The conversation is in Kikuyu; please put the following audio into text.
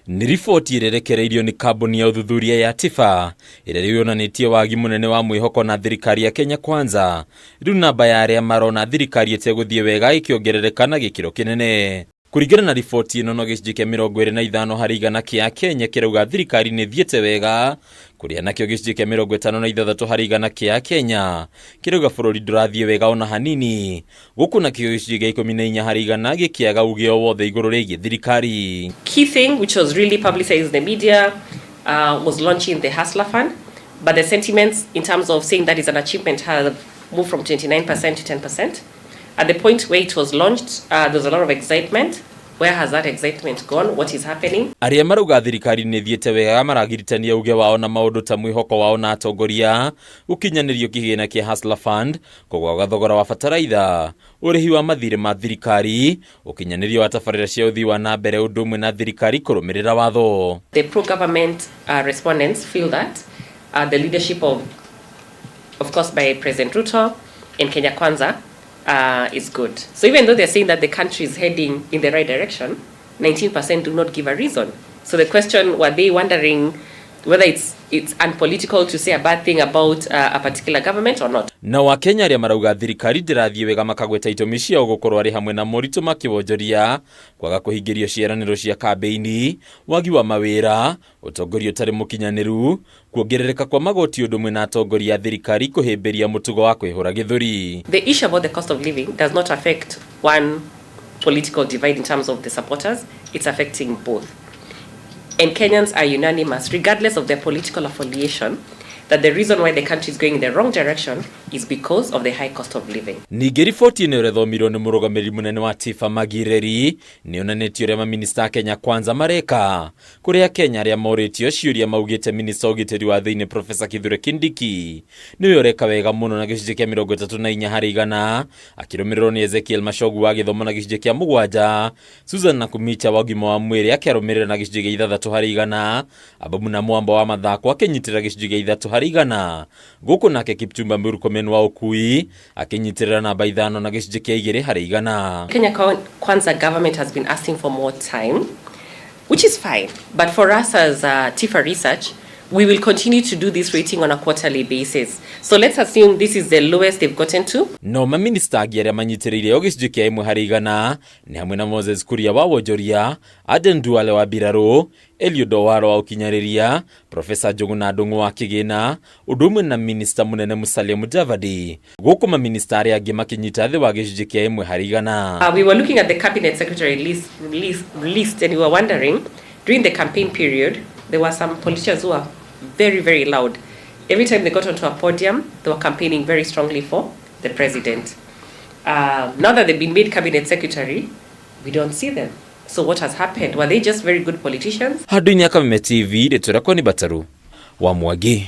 Nĩ riboti ĩrerekereirio nĩ kambuni ya ũthuthuria ya TIFA ĩrĩa rĩu yonanĩtie wagi mũnene wa mwĩhoko na thirikari ya Kenya Kwanza. Rĩu namba ya arĩa marona thirikari ĩtegũthiĩ wega ĩkĩongerereka na gĩkĩro kĩnene. Kũringana na riboti ĩno, no gĩcunjĩ kĩa 25 harĩ igana kĩa Kenya kĩrauga thirikari nĩ ĩthiĩte wega, kũrĩa nakĩo gĩcunjĩ kĩa 56 harĩ igana kĩa Kenya kĩrauga bũrũri ndũrathiĩ wega ona hanini. Gũkũ nakĩo gĩcunjĩ kĩa 14 harĩ igana gĩkĩaga uge o wothe igũrũ rĩgiĩ thirikari. Key thing which was really publicized in the media was launching the Hustler Fund, but the sentiments in terms of saying that is an achievement have moved from 29% to 10%. At the point where it was launched, there was a lot of excitement. Where has that excitement gone? What is happening? Arĩa marauga thirikari nĩ ĩthiĩte wega maragiritania uge wao na maũndũ ta mwĩhoko wao na atongoria, gũkinyanĩrio kĩgĩna kĩa Hustler Fund, kũgũa gwa thogora wa bataraitha, ũrĩhi wa mathirĩ ma thirikari, ũkinyanĩrio wa tabarĩra cia ũthii wa na mbere, ũndũ ũmwe na thirikari kũrũmĩrĩra watho. The pro-government respondents feel that the leadership of course, by President Ruto and Kenya Kwanza is good. So even though they're saying that the country is heading in the right direction, 19% do not give a reason. So the question, were they wondering whether it's unpolitical to say a bad thing about a particular government or not? Nao Akenya arĩa marauga thirikari ndĩrathiĩ wega makagweta itũmi ciao gũkorwo arĩ hamwe na moritũ ma kĩwonjoria, kwaga kũhingĩrio ciĩranĩro cia kambĩini, wagi wa mawĩra, ũtongoria ũtarĩ mũkinyanĩru, kuongerereka kwa magoti, ũndũ ũmwe na atongoria a thirikari kũhĩmbĩria mũtugo wa kwĩhũra gĩthũri. The issue about the cost of living does not affect one political divide in terms of the supporters, it's affecting both. And Kenyans are unanimous, regardless of their political affiliation, that the reason why the country is going in the wrong direction is because of the high cost of living. Ningĩ riboti ĩno ĩrethomirwo nĩ mũrũgamĩrĩri mũnene wa TIFA, Magireri, nĩ onanĩtie ũrĩa maminista a Kenya Kwanza mareka, kũrĩa Kenya arĩa morĩtio ciũria maugĩte minista wa ũgitĩri wa thĩinĩ, Profesa Kithure Kindiki, nĩwe ũreka wega mũno na gĩcunjĩ kĩa 34 harĩ igana, akĩrũmĩrĩrwo nĩ Ezekiel Machogu wa gĩthomo na gĩcunjĩ kĩa 7, Susan Nakhumicha wa ũgima wa mwĩrĩ akĩarũmĩrĩra na gĩcunjĩ gĩa 6 harĩ igana, Ababu Namwamba wa mathako akĩnyitĩrĩra gĩcunjĩ gĩa 3 harĩ igana, gũkũ nake Kipchumba Murkomen wa ũkui akĩnyitĩrĩra namba 5 na gĩcunjĩ kĩa 2 harĩ igana. Kenya Kwanza government has been asking for more time, which is fine. But for us as TIFA Research, we will continue to do this rating on a quarterly basis. So let's assume this is the lowest they've gotten to. No maminista angĩ arĩa manyitĩrĩire o gĩcunjĩ kĩa 1 harĩ igana nĩ hamwe na Moses Kuria wa wonjoria, Aden Duale wa mbirarũ, Eliud Owalo wa ũkinyanĩria, Profesa Njuguna Ndung'u wa kĩgĩna, ũndũ ũmwe na minista mũnene Musalia Mudavadi, gũkũ maminista arĩa angĩ makĩnyita thĩ wa gĩcunjĩ kĩa 1 harĩ igana. We were looking at the cabinet secretary list and we were wondering, during the campaign period, there were some politicians who were very, very loud. Every time they got onto a podium, they were campaigning very strongly for the president. Now that they've been made cabinet secretary, we don't see them. So what has happened? Were they just very good politicians? Handũ-inĩ ya Kameme TV, rĩtwa rĩakwa nĩ Bataru wa Mwangi.